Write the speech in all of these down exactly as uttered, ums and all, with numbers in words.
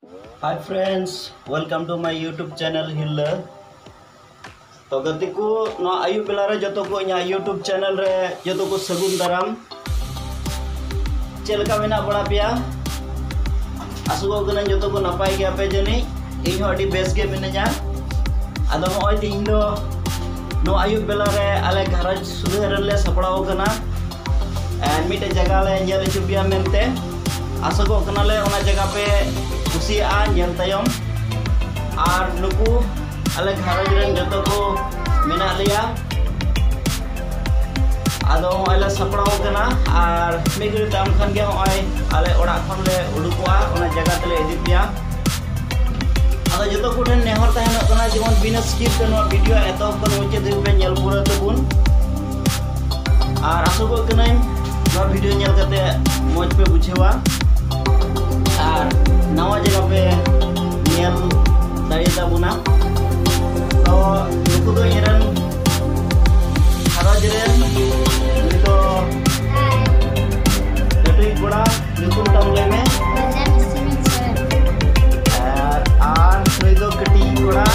Hi friends, welcome to my YouTube channel ᱦᱤᱨᱞᱟᱹ᱾ ᱛᱚ ᱜᱟᱛᱮ ᱠᱚ, ᱱᱚᱣᱟ ᱟᱹᱭᱩᱵ ᱵᱮᱞᱟ ᱨᱮ ᱡᱚᱛᱚ ᱠᱚ ᱤᱧᱟᱹᱜ YouTube channel ᱨᱮ ᱡᱚᱛᱚ ᱠᱚ ᱥᱟᱹᱜᱩᱱ ᱫᱟᱨᱟᱢ᱾ ᱪᱮᱫ ᱞᱮᱠᱟ ᱢᱮᱱᱟᱜ ᱵᱟᱲᱟ ᱯᱮᱭᱟ? ᱟᱥᱚᱜᱚᱜ ᱠᱟᱹᱱᱟᱹᱧ ᱡᱚᱛᱚ ᱠᱚ ᱱᱟᱯᱟᱭ ᱜᱮᱭᱟ ᱯᱮ ᱡᱟᱹᱱᱤᱡ᱾ ᱤᱧ ᱦᱚᱸ ᱟᱹᱰᱤ ᱵᱮᱥ ᱜᱮ ᱢᱤᱱᱟᱹᱧᱟ᱾ ᱟᱫᱚ ᱱᱚᱜᱼᱚᱭ ᱛᱤᱦᱤᱧ ᱫᱚ ᱱᱚᱣᱟ ᱟᱹᱭᱩᱵ ᱵᱮᱞᱟ ᱨᱮ ᱟᱞᱮ ᱜᱷᱟᱨᱚᱸᱡᱽ ᱥᱩᱫᱷᱟᱹ ᱨᱮᱞᱮ ᱥᱟᱯᱲᱟᱣ ᱟᱠᱟᱱᱟ᱾ ᱟᱨ ᱢᱤᱫᱴᱮᱡ ᱡᱟᱭᱜᱟ ᱞᱮ ᱧᱮᱞ ᱦᱚᱪᱚ ᱯᱮᱭᱟ ᱢᱮᱱᱛᱮ᱾ ᱟᱥᱚᱜᱚᱜ ᱠᱟᱱᱟᱞᱮ ᱚᱱᱟ ᱡᱟᱭᱜᱟ ᱯᱮ ᱠᱩᱥᱤᱭᱟᱜᱼᱟ ᱧᱮᱞ ᱛᱟᱭᱚᱢ᱾ ᱟᱨ ᱱᱩᱠᱩ ᱟᱞᱮ ᱜᱷᱟᱨᱚᱸᱡᱽ ᱨᱮᱱ ᱡᱚᱛᱚ ᱠᱚ ᱢᱮᱱᱟᱜ ᱞᱮᱭᱟ᱾ ᱟᱫᱚ ᱱᱚᱜᱼᱚᱭ ᱞᱮ ᱥᱟᱯᱲᱟᱣ ᱠᱟᱱᱟ ᱟᱨ ᱢᱤᱫ ᱜᱷᱟᱹᱲᱤᱡ ᱛᱟᱭᱚᱢ ᱠᱷᱟᱱ ᱜᱮ ᱱᱚᱜᱼᱚᱭ ᱟᱞᱮ ᱚᱲᱟᱜ ᱠᱷᱚᱱ ᱞᱮ ᱩᱰᱩᱠᱚᱜᱼᱟ, ᱚᱱᱟ ᱡᱟᱭᱜᱟ ᱛᱮᱞᱮ ᱤᱫᱤ ᱯᱮᱭᱟ᱾ ᱟᱫᱚ ᱡᱚᱛᱚ ᱠᱚᱴᱷᱮᱱ ᱱᱮᱦᱚᱨ ᱛᱟᱦᱮᱱᱚᱜ ᱠᱟᱱᱟ, ᱡᱮᱢᱚᱱ ᱵᱤᱱᱟᱹ skip ᱛᱮ ᱱᱚᱣᱟ video ᱮᱛᱚᱦᱚᱵ ᱠᱷᱚᱱ ᱢᱩᱪᱟᱹᱫ ᱫᱷᱟᱹᱵᱤᱡ ᱯᱮ ᱧᱮᱞ ᱯᱩᱨᱟᱹᱣ ᱛᱟᱵᱚᱱ᱾ ᱟᱨ ᱟᱥᱚᱜᱚᱜ ᱠᱟᱹᱱᱟᱹᱧ ᱱᱚᱣᱟ video ᱧᱮᱞ ᱠᱟᱛᱮ ᱢᱚᱡᱽ ᱯᱮ ᱵᱩᱡᱷᱟᱹᱣᱟ ᱟᱨ ᱱᱟᱣᱟ ᱡᱟᱭᱜᱟ ᱯᱮ ᱧᱮᱞ ᱫᱟᱲᱮ ᱛᱟᱵᱚᱱᱟ᱾ ᱛᱚ ᱱᱩᱠᱩ ᱫᱚ ᱤᱧᱨᱮᱱ ᱜᱷᱟᱨᱚᱸᱡᱽ ᱨᱮᱱ, ᱱᱩᱭ ᱫᱚ ᱞᱟᱹᱴᱩᱭᱤᱡ ᱠᱚᱲᱟ, ᱧᱩᱛᱩᱢ ᱛᱟᱢ ᱞᱟᱹᱭ ᱢᱮ᱾ ᱟᱨ, ᱟᱨ ᱱᱩᱭ ᱫᱚ ᱠᱟᱹᱴᱤᱡ ᱠᱚᱲᱟ᱾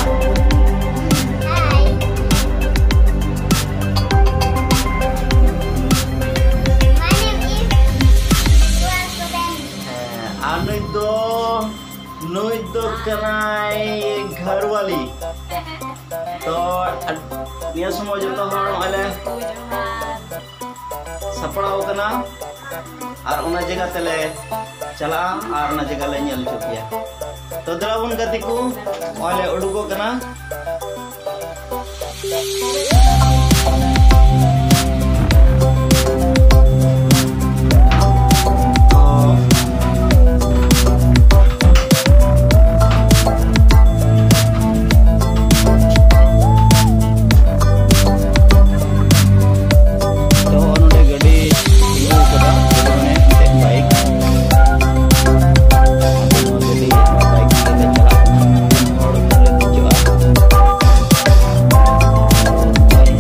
ᱦᱮᱸ, ᱟᱨ ᱱᱩᱭ ᱫᱚ, ᱱᱩᱭ ᱫᱚ ᱠᱟᱱᱟᱭ ᱜᱷᱟᱨᱣᱟᱞᱤ᱾ ᱛᱚ, ᱱᱤᱭᱟᱹ ᱥᱚᱢᱚᱭ ᱡᱚᱛᱚ ᱦᱚᱲ ᱱᱚᱜᱼᱚᱭ ᱞᱮ ᱥᱟᱯᱲᱟᱣ ᱠᱟᱱᱟ ᱟᱨ ᱚᱱᱟ ᱡᱟᱭᱜᱟ ᱛᱮᱞᱮ ᱪᱟᱞᱟᱜᱼᱟ ᱟᱨ ᱚᱱᱟ ᱡᱟᱭᱜᱟ ᱞᱮ ᱧᱮᱞ ᱦᱚᱪᱚ ᱯᱮᱭᱟ᱾ ᱛᱚ ᱫᱮᱞᱟ ᱵᱚᱱ ᱜᱟᱛᱮ ᱠᱚ, ᱱᱚᱜᱼᱚᱭ ᱞᱮ ᱩᱰᱩᱠᱚᱜ ᱠᱟᱱᱟ᱾ ᱛᱚ ᱱᱚᱰᱮ ᱜᱟᱹᱰᱤ ᱛᱤᱸᱜᱩ ᱠᱟᱫᱟ, ᱢᱟᱱᱮ ᱢᱤᱫᱴᱮᱱ bike᱾ ᱟᱫᱚ ᱱᱚᱣᱟ ᱜᱟᱹᱰᱤ, ᱱᱚᱣᱟ bike ᱛᱮᱞᱮ ᱪᱟᱞᱟᱜ ᱠᱟᱱᱟ, ᱦᱚᱲ ᱠᱚᱞᱮ ᱫᱮᱡᱚᱜᱼᱟ᱾ ᱟᱨ ᱱᱚᱜᱼᱚᱭ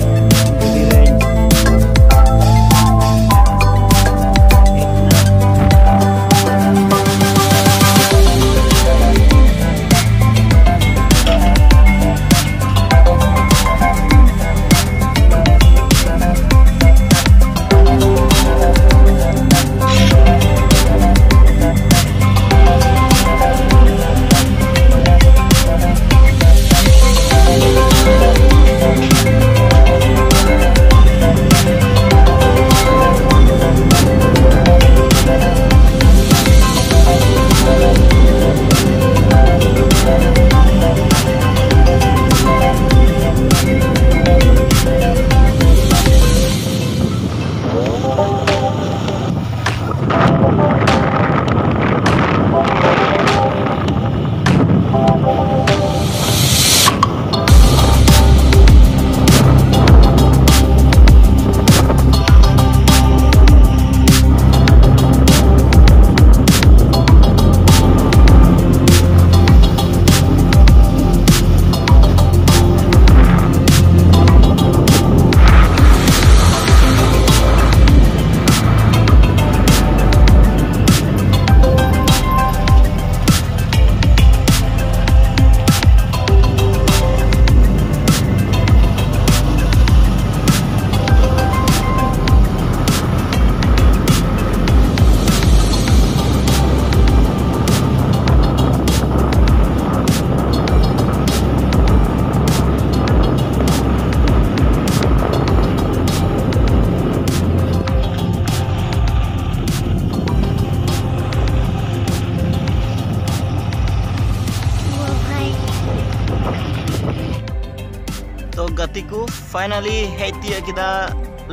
ᱛᱤᱠᱩ, finally ᱦᱮᱡ ᱛᱤᱭᱟᱹᱜ ᱠᱮᱫᱟ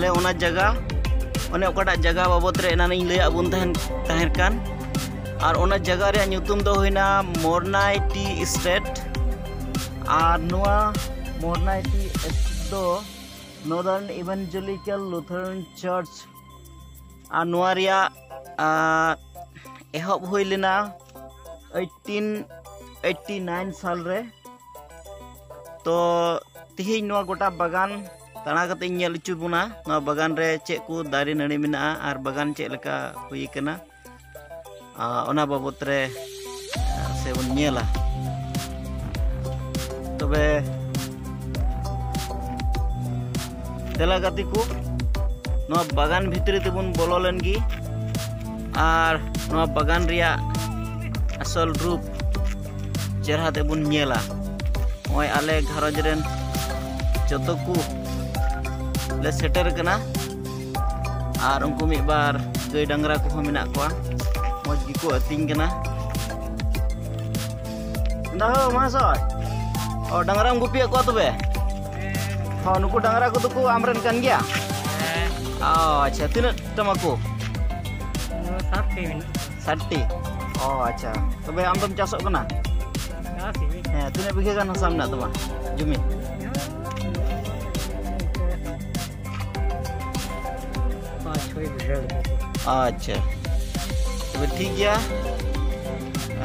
ᱞᱮ ᱚᱱᱟ ᱡᱟᱭᱜᱟ, ᱚᱱᱮ ᱚᱠᱟᱴᱟᱜ ᱡᱟᱭᱜᱟ ᱵᱟᱵᱚᱫ ᱨᱮ ᱮᱱᱟᱱ ᱤᱧ ᱞᱟᱹᱭᱟᱫ ᱵᱚᱱ ᱛᱟᱦᱮᱱ ᱛᱟᱦᱮᱸ ᱠᱟᱱ᱾ ᱟᱨ ᱚᱱᱟ ᱡᱟᱭᱜᱟ ᱨᱮᱭᱟᱜ ᱧᱩᱛᱩᱢ ᱫᱚ ᱦᱩᱭᱱᱟ ᱢᱚᱨᱱᱟᱭ ᱴᱤ ᱮᱥᱴᱮᱴ᱾ ᱟᱨ ᱱᱚᱣᱟ ᱢᱚᱨᱱᱟᱭ ᱴᱤ ᱮᱥᱴᱮᱴ ᱫᱚ Northern Evangelical Lutheran Church, ᱟᱨ ᱱᱚᱣᱟ ᱨᱮᱭᱟᱜ, ᱟᱨ, ᱮᱦᱚᱵ ᱦᱩᱭ ᱞᱮᱱᱟ eighteen eighty nine ᱥᱟᱞ ᱨᱮ᱾ ᱛᱚ ᱛᱤᱦᱤᱧ ᱱᱚᱣᱟ ᱜᱚᱴᱟ ᱵᱟᱜᱟᱱ ᱫᱟᱬᱟ ᱠᱟᱛᱮ ᱤᱧ ᱧᱮᱞ ᱦᱚᱪᱚ ᱵᱚᱱᱟ, ᱱᱚᱣᱟ ᱵᱟᱜᱟᱱ ᱨᱮ ᱪᱮᱫ ᱠᱚ ᱫᱟᱨᱮ ᱱᱟᱹᱲᱤ ᱢᱮᱱᱟᱜᱼᱟ ᱟᱨ ᱵᱟᱜᱟᱱ ᱪᱮᱫ ᱞᱮᱠᱟ ᱦᱩᱭ ᱟᱠᱟᱱᱟ, ᱟᱨ ᱚᱱᱟ ᱵᱟᱵᱚᱛ ᱨᱮ, ᱟᱨ, ᱥᱮ ᱵᱚᱱ ᱧᱮᱞᱟ᱾ ᱛᱚᱵᱮ ᱫᱮᱞᱟ ᱜᱟᱛᱮ ᱠᱚ, ᱱᱚᱣᱟ ᱵᱟᱜᱟᱱ ᱵᱷᱤᱛᱨᱤ ᱛᱮᱵᱚᱱ ᱵᱚᱞᱚ ᱞᱮᱱ ᱜᱮ ᱟᱨ ᱱᱚᱣᱟ ᱵᱟᱜᱟᱱ ᱨᱮᱭᱟᱜ ᱟᱥᱚᱞ ᱨᱩᱯ ᱪᱮᱦᱨᱟ ᱛᱮᱵᱚᱱ ᱧᱮᱞᱟ᱾ ᱱᱚᱜᱼᱚᱭ ᱟᱞᱮ ᱜᱷᱟᱨᱚᱸᱡᱽ ᱨᱮᱱ ᱡᱚᱛᱚ ᱠᱚ ᱞᱮ ᱥᱮᱴᱮᱨ ᱠᱟᱱᱟ᱾ ᱟᱨ ᱩᱱᱠᱩ ᱢᱤᱫ ᱵᱟᱨ ᱜᱟᱹᱭ ᱰᱟᱝᱨᱟ ᱠᱚᱦᱚᱸ ᱢᱮᱱᱟᱜ ᱠᱚᱣᱟ, ᱢᱚᱡᱽ ᱜᱮᱠᱚ ᱟᱹᱛᱤᱧ ᱠᱟᱱᱟ᱾ ᱫᱟᱦᱳ ᱢᱟᱦᱟᱥᱚᱭ, ᱚ, ᱰᱟᱝᱨᱟᱢ ᱜᱩᱯᱤᱭᱮᱫ ᱠᱚᱣᱟ ᱛᱚᱵᱮ? ᱦᱚᱸ, ᱱᱩᱠᱩ ᱰᱟᱝᱨᱟ ᱠᱚᱫᱚ ᱠᱚ ᱟᱢᱨᱮᱱ ᱠᱟᱱ ᱜᱮᱭᱟ? ᱚ, ᱟᱪᱪᱷᱟ, ᱛᱤᱱᱟᱹᱜ ᱴᱟᱢᱟ ᱠᱚ? ᱥᱟᱛ ᱴᱤ ᱢᱮᱱᱟᱜ ᱠᱚᱣᱟ᱾ ᱥᱟᱛ ᱴᱤ? ᱚ, ᱟᱪᱪᱷᱟ, ᱛᱚᱵᱮ ᱟᱢ ᱫᱚᱢ ᱪᱟᱥᱚᱜ ᱠᱟᱱᱟ? ᱪᱟᱥ ᱜᱮ᱾ ᱦᱮᱸ, ᱛᱤᱱᱟᱹᱜ ᱵᱤᱜᱷᱟᱹ ᱜᱟᱱ ᱦᱟᱥᱟ ᱢᱮᱱᱟᱜ ᱛᱟᱢᱟ, ᱡᱩᱢᱤ? ᱯᱟᱸᱪ ᱪᱷᱚᱭ ᱵᱤᱜᱷᱟᱹ ᱞᱮᱠᱟ ᱠᱚ᱾ ᱟᱪᱪᱷᱟ, ᱛᱚᱵᱮ ᱴᱷᱤᱠ ᱜᱮᱭᱟ᱾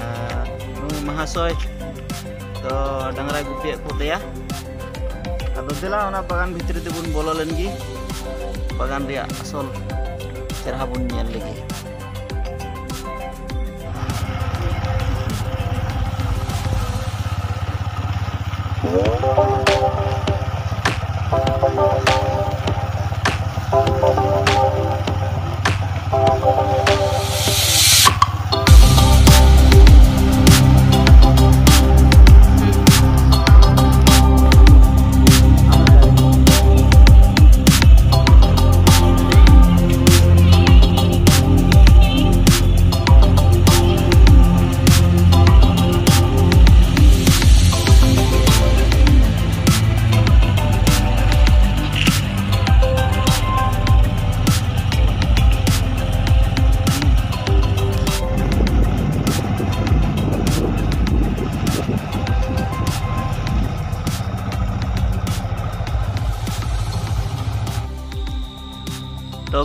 ᱟᱨ ᱱᱩᱭ ᱢᱟᱦᱟᱥᱚᱭ ᱫᱚ ᱰᱟᱝᱨᱟᱭ ᱜᱩᱯᱤᱭᱮᱫ ᱠᱚ ᱛᱟᱭᱟ᱾ ᱟᱫᱚ ᱫᱮᱞᱟ, ᱚᱱᱟ ᱵᱟᱜᱟᱱ ᱵᱷᱤᱛᱨᱤ ᱛᱮᱵᱚᱱ ᱵᱚᱞᱚ ᱞᱮᱱ ᱜᱮ, ᱵᱟᱜᱟᱱ ᱨᱮᱭᱟᱜ ᱟᱥᱚᱞ ᱪᱮᱦᱨᱟ ᱵᱚᱱ ᱧᱮᱞ ᱞᱮᱜᱮ᱾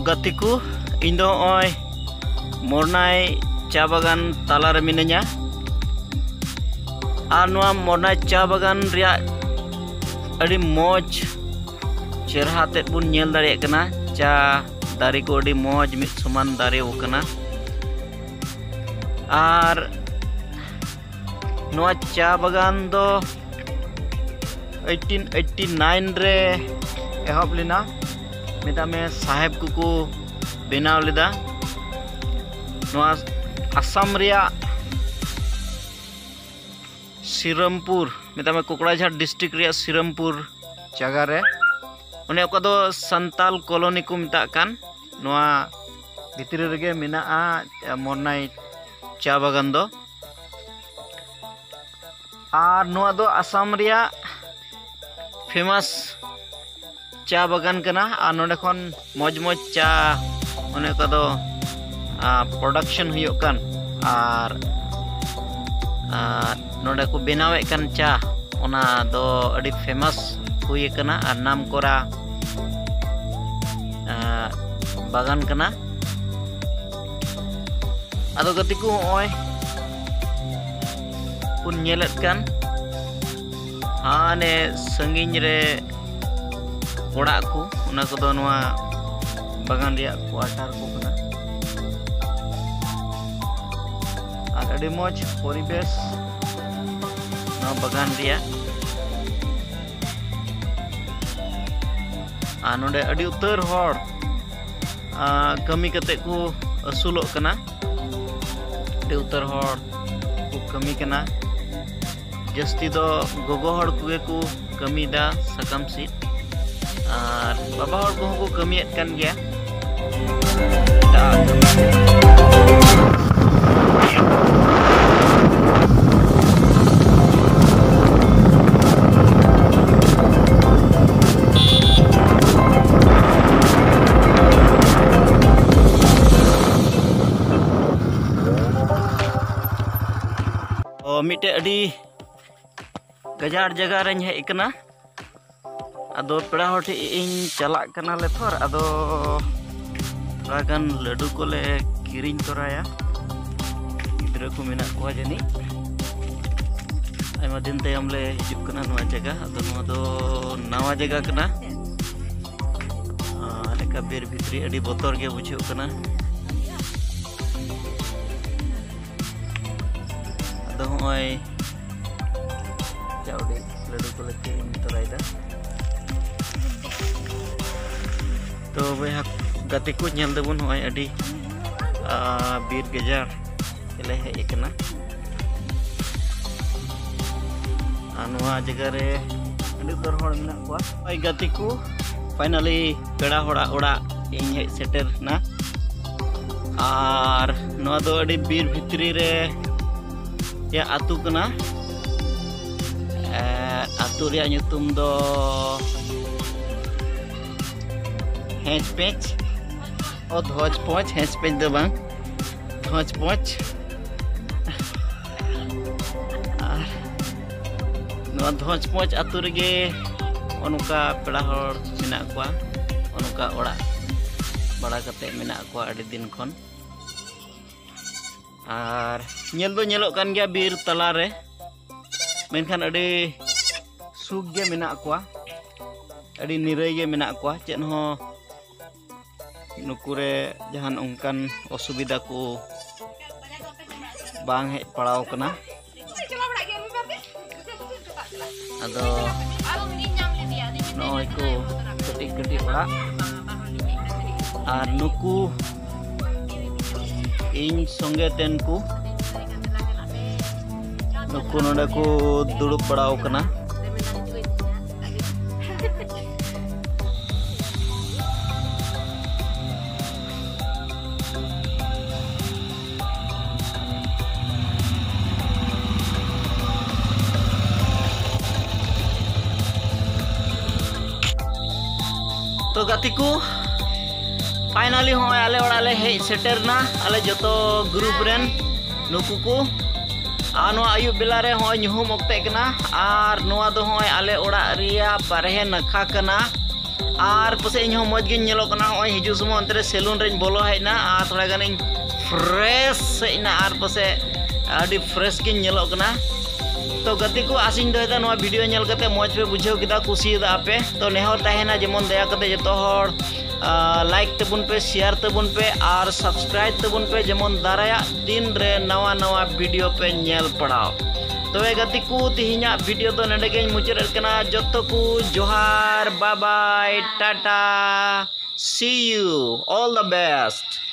ᱜᱟᱛᱮ ᱠᱚ, ᱤᱧ ᱫᱚ ᱱᱚᱜᱼᱚᱭ ᱢᱚᱨᱱᱟᱭ ᱪᱟ ᱵᱟᱜᱟᱱ ᱛᱟᱞᱟᱨᱮ ᱢᱤᱱᱟᱹᱧᱟ᱾ ᱟᱨ ᱱᱚᱣᱟ ᱢᱚᱨᱱᱟᱭ ᱪᱟ ᱵᱟᱜᱟᱱ ᱨᱮᱭᱟᱜ ᱟᱹᱰᱤ ᱢᱚᱡᱽ ᱪᱮᱨᱦᱟ ᱛᱮᱫ ᱵᱚᱱ ᱧᱮᱞ ᱫᱟᱲᱮᱭᱟᱜ ᱠᱟᱱᱟ᱾ ᱪᱟ ᱫᱟᱨᱮ ᱠᱚ ᱟᱹᱰᱤ ᱢᱚᱡᱽ ᱢᱤᱫ ᱥᱚᱢᱟᱱ ᱫᱟᱨᱮ ᱟᱠᱟᱱᱟ᱾ ᱟᱨ ᱱᱚᱣᱟ ᱪᱟ ᱵᱟᱜᱟᱱ ᱫᱚ eighteen eighty nine ᱨᱮ ᱮᱦᱚᱵ ᱞᱮᱱᱟ᱾ ᱢᱮᱛᱟᱜ ᱢᱮ ᱥᱟᱦᱮᱵᱽ ᱠᱚᱠᱚ ᱵᱮᱱᱟᱣ ᱞᱮᱫᱟ᱾ ᱱᱚᱣᱟ ᱟᱥᱟᱢ ᱨᱮᱭᱟᱜ ᱥᱤᱨᱟᱢᱯᱩᱨ, ᱢᱮᱛᱟᱜ ᱢᱮ ᱠᱳᱠᱲᱟᱡᱷᱟᱲ ᱰᱤᱥᱴᱨᱤᱠᱴ ᱨᱮᱭᱟᱜ ᱥᱤᱨᱟᱢᱯᱩᱨ ᱡᱟᱭᱜᱟ ᱨᱮ, ᱚᱱᱮ ᱚᱠᱟ ᱫᱚ ᱥᱟᱱᱛᱟᱞ ᱠᱚᱞᱚᱱᱤ ᱠᱚ ᱢᱮᱛᱟᱜ ᱠᱟᱱ, ᱱᱚᱣᱟ ᱵᱷᱤᱛᱨᱤ ᱨᱮᱜᱮ ᱢᱮᱱᱟᱜᱼᱟ ᱢᱚᱨᱱᱟᱭ ᱪᱟ ᱵᱟᱜᱟᱱ ᱫᱚ᱾ ᱟᱨ ᱱᱚᱣᱟ ᱫᱚ ᱟᱥᱟᱢ ᱨᱮᱭᱟᱜ ᱯᱷᱮᱢᱟᱥ ᱪᱟ ᱵᱟᱜᱟᱱ ᱠᱟᱱᱟ᱾ ᱟᱨ ᱱᱚᱰᱮ ᱠᱷᱚᱱ ᱢᱚᱡᱽ ᱢᱚᱡᱽ ᱪᱟ, ᱚᱱᱮ ᱚᱠᱟ ᱫᱚ ᱯᱨᱚᱰᱟᱠᱥᱚᱱ ᱦᱩᱭᱩᱜ ᱠᱟᱱ, ᱟᱨ ᱟᱨ ᱱᱚᱰᱮ ᱠᱚ ᱵᱮᱱᱟᱣᱮᱫ ᱠᱟᱱ ᱪᱟ, ᱚᱱᱟ ᱫᱚ ᱟᱹᱰᱤ ᱯᱷᱮᱢᱟᱥ ᱦᱩᱭ ᱟᱠᱟᱱᱟ ᱟᱨ ᱱᱟᱢ ᱠᱚᱨᱟ ᱵᱟᱜᱟᱱ ᱠᱟᱱᱟ᱾ ᱟᱫᱚ ᱜᱟᱛᱮ ᱠᱚ, ᱦᱚᱸᱜᱼᱚᱭ ᱵᱚᱱ ᱧᱮᱞᱮᱫ ᱠᱟᱱ ᱦᱟᱱᱮ ᱥᱟᱺᱜᱤᱧ ᱨᱮ ᱚᱲᱟᱜ ᱠᱚ, ᱚᱱᱟ ᱠᱚᱫᱚ ᱱᱚᱣᱟ ᱵᱟᱜᱟᱱ ᱨᱮᱭᱟᱜ ᱠᱣᱟᱴᱟᱨ ᱠᱚ ᱠᱟᱱᱟ᱾ ᱟᱨ ᱟᱹᱰᱤ ᱢᱚᱡᱽ ᱯᱚᱨᱤᱵᱮᱥ ᱱᱚᱣᱟ ᱵᱟᱜᱟᱱ ᱨᱮᱭᱟᱜ᱾ ᱟᱨ ᱱᱚᱰᱮ ᱟᱹᱰᱤ ᱩᱛᱟᱹᱨ ᱦᱚᱲ ᱟᱨ ᱠᱟᱹᱢᱤ ᱠᱟᱛᱮ ᱠᱚ ᱟᱹᱥᱩᱞᱚᱜ ᱠᱟᱱᱟ᱾ ᱟᱹᱰᱤ ᱩᱛᱟᱹᱨ ᱦᱚᱲ ᱠᱚ ᱠᱟᱹᱢᱤ ᱠᱟᱱᱟ᱾ ᱡᱟᱹᱥᱛᱤ ᱫᱚ ᱜᱚᱜᱚ ᱦᱚᱲ ᱠᱚᱜᱮ ᱠᱚ ᱠᱟᱹᱢᱤᱭᱮᱫᱟ ᱥᱟᱠᱟᱢ ᱥᱤᱫ, ᱟᱨ ᱵᱟᱵᱟ ᱦᱚᱲ ᱠᱚᱦᱚᱸ ᱠᱚ ᱠᱟᱹᱢᱤᱭᱮᱫ ᱠᱟᱱ ᱜᱮᱭᱟ᱾ ᱮᱴᱟᱜ ᱠᱟᱹᱢᱤ ᱠᱚ᱾ ᱚ, ᱢᱤᱫᱴᱮᱡ ᱟᱹᱰᱤ ᱜᱟᱡᱟᱲ ᱡᱟᱭᱜᱟ ᱨᱮᱧ ᱦᱮᱡ ᱟᱠᱟᱱᱟ᱾ ᱟᱫᱚ ᱯᱮᱲᱟ ᱦᱚᱲ ᱴᱷᱮᱡ ᱤᱧ ᱪᱟᱞᱟᱜ ᱠᱟᱱᱟ ᱞᱮ ᱛᱷᱚᱨ, ᱟᱫᱚ ᱛᱷᱚᱲᱟ ᱜᱟᱱ ᱞᱟᱹᱰᱩ ᱠᱚᱞᱮ ᱠᱤᱨᱤᱧ ᱛᱚᱨᱟᱭᱟ᱾ ᱜᱤᱫᱽᱨᱟᱹ ᱠᱚ ᱢᱮᱱᱟᱜ ᱠᱚᱣᱟ ᱡᱟᱹᱱᱤᱡ᱾ ᱟᱭᱢᱟ ᱫᱤᱱ ᱛᱟᱭᱚᱢ ᱞᱮ ᱦᱤᱡᱩᱜ ᱠᱟᱱᱟ ᱱᱚᱣᱟ ᱡᱟᱭᱜᱟ᱾ ᱟᱫᱚ ᱱᱚᱣᱟ ᱫᱚ ᱱᱟᱣᱟ ᱡᱟᱭᱜᱟ ᱠᱟᱱᱟ᱾ ᱟᱨ ᱮᱠᱟ ᱵᱤᱨ ᱵᱷᱤᱛᱨᱤ ᱟᱹᱰᱤ ᱵᱚᱛᱚᱨ ᱜᱮ ᱵᱩᱡᱷᱟᱹᱜ ᱠᱟᱱᱟ᱾ ᱟᱫᱚ ᱦᱚᱸᱜᱼᱚᱭ ᱪᱟᱣᱞᱮ ᱞᱟᱹᱰᱩ ᱠᱚᱞᱮ ᱠᱤᱨᱤᱧ ᱛᱚᱨᱟᱭᱮᱫᱟ᱾ ᱛᱚ ᱵᱚᱭᱦᱟ ᱜᱟᱛᱮ ᱠᱚ, ᱧᱮᱞ ᱫᱟᱵᱚᱱ ᱱᱚᱜᱼᱚᱭ ᱟᱹᱰᱤ, ᱟ, ᱵᱤᱨ ᱜᱟᱡᱟᱲ ᱞᱮ ᱦᱮᱡ ᱟᱠᱟᱱᱟ᱾ ᱟᱨ ᱱᱚᱣᱟ ᱡᱟᱭᱜᱟ ᱨᱮ ᱟᱹᱰᱤ ᱩᱛᱟᱹᱨ ᱦᱚᱲ ᱢᱮᱱᱟᱜ ᱠᱚᱣᱟ᱾ ᱱᱚᱜᱼᱚᱭ ᱜᱟᱛᱮ ᱠᱚ, finally ᱯᱮᱲᱟ ᱦᱚᱲᱟᱜ ᱚᱲᱟᱜ ᱤᱧ ᱦᱮᱡ ᱥᱮᱴᱮᱨ ᱮᱱᱟ᱾ ᱟᱨ ᱱᱚᱣᱟ ᱫᱚ ᱟᱹᱰᱤ ᱵᱤᱨ ᱵᱷᱤᱛᱨᱤ ᱨᱮ ᱭᱟ ᱟᱹᱛᱩ ᱠᱟᱱᱟ᱾ ᱮ, ᱟᱹᱛᱩ ᱨᱮᱭᱟᱜ ᱧᱩᱛᱩᱢ ᱫᱚ ᱦᱮᱸᱪ ᱯᱮᱸᱪ᱾ ᱚ, ᱫᱷᱚᱡᱽ ᱯᱚᱸᱪ, ᱦᱮᱸᱪ ᱯᱮᱸᱪ ᱫᱚ ᱵᱟᱝ, ᱫᱷᱚᱡᱽ ᱯᱚᱸᱪ᱾ ᱟᱨ ᱱᱚᱣᱟ ᱫᱷᱚᱡᱽ ᱯᱚᱸᱪ ᱟᱹᱛᱩ ᱨᱮᱜᱮ ᱱᱚᱜᱼᱚ ᱱᱚᱝᱠᱟ ᱯᱮᱲᱟ ᱦᱚᱲ ᱢᱮᱱᱟᱜ ᱠᱚᱣᱟ, ᱱᱚᱜᱼᱚ ᱱᱚᱝᱠᱟ ᱚᱲᱟᱜ ᱵᱟᱲᱟ ᱠᱟᱛᱮ ᱢᱮᱱᱟᱜ ᱠᱚᱣᱟ ᱟᱹᱰᱤ ᱫᱤᱱ ᱠᱷᱚᱱ᱾ ᱟᱨ ᱧᱮᱞ ᱫᱚ ᱧᱮᱞᱚᱜ ᱠᱟᱱ ᱜᱮᱭᱟ ᱵᱤᱨ ᱛᱟᱞᱟᱨᱮ, ᱢᱮᱱᱠᱷᱟᱱ ᱟᱹᱰᱤ ᱥᱩᱠ ᱜᱮ ᱢᱮᱱᱟᱜ ᱠᱚᱣᱟ, ᱟᱹᱰᱤ ᱱᱤᱨᱟᱹᱭ ᱜᱮ ᱢᱮᱱᱟᱜ ᱠᱚᱣᱟ᱾ ᱪᱮᱫ ᱦᱚᱸ ᱱᱩᱠᱩ ᱨᱮ ᱡᱟᱦᱟᱱ ᱚᱱᱠᱟᱱ ᱚᱥᱩᱵᱤᱫᱷᱟ ᱠᱚ ᱵᱟᱝ ᱦᱮᱡ ᱯᱟᱲᱟᱣ ᱠᱟᱱᱟ᱾ ᱟᱫᱚ ᱱᱚᱜᱼᱚᱭ ᱠᱚ ᱠᱟᱹᱴᱤᱡ ᱠᱟᱹᱴᱤᱡ ᱚᱲᱟᱜ, ᱟᱨ ᱱᱩᱠᱩ ᱤᱧ ᱥᱚᱸᱜᱮ ᱛᱮᱱ ᱠᱚ, ᱱᱩᱠᱩ ᱱᱚᱰᱮ ᱠᱚ ᱫᱩᱲᱩᱵ ᱵᱟᱲᱟᱣ ᱠᱟᱱᱟ᱾ ᱛᱚ ᱜᱟᱛᱮ ᱠᱚ, finally ᱦᱚᱸᱜᱼᱚᱭ ᱟᱞᱮ ᱚᱲᱟᱜ ᱞᱮ ᱦᱮᱡ ᱥᱮᱴᱮᱨ ᱱᱟ, ᱟᱞᱮ ᱡᱚᱛᱚ group ᱨᱮᱱ ᱱᱩᱠᱩ ᱠᱚ᱾ ᱟᱨ ᱱᱚᱣᱟ ᱟᱹᱭᱩᱵ ᱵᱮᱞᱟ ᱨᱮ ᱦᱚᱸᱜᱼᱚᱭ ᱧᱩᱦᱩᱢ ᱚᱠᱛᱮ ᱠᱟᱱᱟ, ᱟᱨ ᱱᱚᱣᱟ ᱫᱚ ᱦᱚᱸᱜᱼᱚᱭ ᱟᱞᱮ ᱚᱲᱟᱜ ᱨᱮᱭᱟᱜ ᱵᱟᱨᱦᱮ ᱱᱟᱠᱷᱟ ᱠᱟᱱᱟ᱾ ᱟᱨ ᱯᱟᱥᱮᱡ ᱤᱧ ᱦᱚᱸ ᱢᱚᱡᱽ ᱜᱤᱧ ᱧᱮᱞᱚᱜ ᱠᱟᱱᱟ᱾ ᱦᱚᱸᱜᱼᱚᱭ ᱦᱤᱡᱩᱜ ᱥᱚᱢᱚᱭ ᱚᱱᱛᱮ ᱨᱮ ᱥᱮᱞᱩᱱ ᱨᱮᱧ ᱵᱚᱞᱚ ᱦᱮᱡ ᱮᱱᱟ ᱟᱨ ᱛᱷᱚᱲᱟ ᱜᱟᱱᱤᱧ ᱯᱷᱨᱮᱥ ᱦᱮᱡ ᱮᱱᱟ ᱟᱨ ᱯᱟᱥᱮᱡ ᱟᱹᱰᱤ ᱯᱷᱨᱮᱥ ᱜᱤᱧ ᱧᱮᱞᱚᱜ ᱠᱟᱱᱟ᱾ ᱛᱚ ᱜᱟᱛᱮ ᱠᱚ, ᱟᱥᱤᱧ ᱫᱚᱦᱚᱭᱮᱫᱟ ᱱᱚᱣᱟ ᱵᱷᱤᱰᱤᱭᱳ ᱧᱮᱞ ᱠᱟᱛᱮ ᱢᱚᱡᱽ ᱯᱮ ᱵᱩᱡᱷᱟᱹᱣ ᱠᱮᱫᱟ, ᱠᱩᱥᱤᱭᱟᱫᱟ ᱯᱮ᱾ ᱛᱚ ᱱᱮᱦᱚᱨ ᱛᱟᱦᱮᱱᱟ ᱡᱮᱢᱚᱱ ᱫᱟᱭᱟ ᱠᱟᱛᱮ ᱡᱚᱛᱚ ᱦᱚᱲ ᱞᱟᱭᱤᱠ ᱛᱟᱵᱚᱱ ᱯᱮ, ᱥᱮᱭᱟᱨ ᱛᱟᱵᱚᱱ ᱯᱮ ᱟᱨ ᱥᱟᱵᱥᱠᱨᱟᱭᱤᱵ ᱛᱟᱵᱚᱱ ᱯᱮ, ᱡᱮᱢᱚᱱ ᱫᱟᱨᱟᱭᱟᱜ ᱫᱤᱱ ᱨᱮ ᱱᱟᱣᱟ ᱱᱟᱣᱟ ᱵᱷᱤᱰᱤᱭᱳ ᱯᱮ ᱧᱮᱞ ᱯᱟᱲᱟᱣ᱾ ᱛᱚᱵᱮ ᱜᱟᱛᱮ ᱠᱚ, ᱛᱮᱦᱮᱧᱟᱜ ᱵᱷᱤᱰᱤᱭᱳ ᱫᱚ ᱱᱚᱰᱮ ᱜᱮᱧ ᱢᱩᱪᱟᱹᱫ ᱮᱫ ᱠᱟᱱᱟ᱾ ᱡᱚᱛᱚ ᱠᱚ ᱡᱚᱦᱟᱨ, bye bye, Tata, see you, all the best.